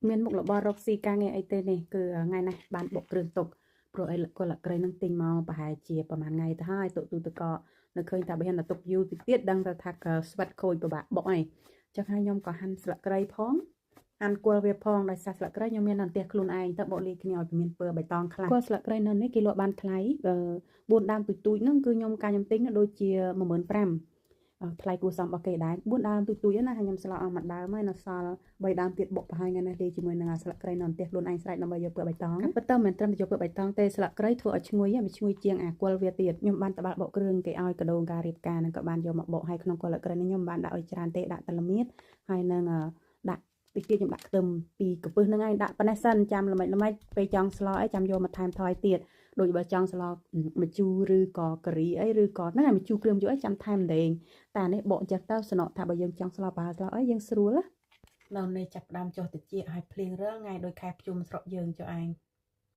មានមុខរបររកស៊ីការងារអីទេនេះគឺថ្ងៃនេះបានបុកគ្រឿងទុក ព្រោះអីគល់ក្រៃនឹងទិញមកប្រហែលជាប្រហែលថ្ងៃទៅហើយ ទុកទូទឹកកកនៅ ឃើញថាបើហ៊ានតែទុកយូរតិចទៀត ដឹងតែថាស្វិតខូច ពិបាកបុកអីចឹង ហើយខ្ញុំក៏ហាន់ស្លឹកគ្រៃផង ហាន់គល់វាផង ដោយសារស្លឹកគ្រៃខ្ញុំមាននៅផ្ទះខ្លួនឯង ទៅបុកលាយគ្នាឲ្យមានពើបៃតងខ្លះ។ គល់ស្លឹកគ្រៃនៅនេះគេលក់បានថ្លៃ 4ដើមទូចទូចហ្នឹង គឺខ្ញុំកាលខ្ញុំទិញដូចជា 15000 ថ្លៃគួរសមរបស់គេដែរ 4ដើមទូចទូចណា ហើយខ្ញុំស្លអស់មួយដើមហើយ នៅសល់3ដើមទៀត បុកប្រហែលថ្ងៃនេះលាយជាមួយនឹងស្លឹកគ្រៃនៅផ្ទះខ្លួនឯងស្រេច ដើម្បីយកពើបៃតង។ ពិតទៅមិនត្រឹមតែយកពើបៃតងទេ ស្លឹកគ្រៃធ្វើឲ្យឈ្ងុយ វាឈ្ងុយជាងអាគល់វាទៀត។ ខ្ញុំបានត្បាល់បុកគ្រឿង គេឲ្យកដូងការរៀបការហ្នឹងក៏បានយកមកបុក ហើយក្នុងគល់ក្រៃនេះខ្ញុំបានដាក់ឲ្យច្រើនទេ ដាក់តែល្មៀត ហើយនឹងដាក់តិចទៀត ខ្ញុំដាក់ខ្ទឹមពីកពឹសហ្នឹងឯង ដាក់ប៉ុណ្ណេះសិន ចាំល្មិចល្មិចពេលចង់ស្លអីចាំយកមកថែមថយទៀត ដូចបើចង់ស្លម្ជូរឬក៏ការីអី ឬក៏ហ្នឹងហើយម្ជូរគ្រឿងម្ជូរអី ចាំថែមដេង។ តែនេះបកចឹងទៅ សំណក់ថាបើយើងចង់ស្លប្រហើស្លអីយើងស្រួលណា។ នៅនេះចាប់ដើមចុះតិចឲ្យភ្លៀងរើថ្ងៃ ដោយខែភ្ជុំស្រុកយើងចុះឯង។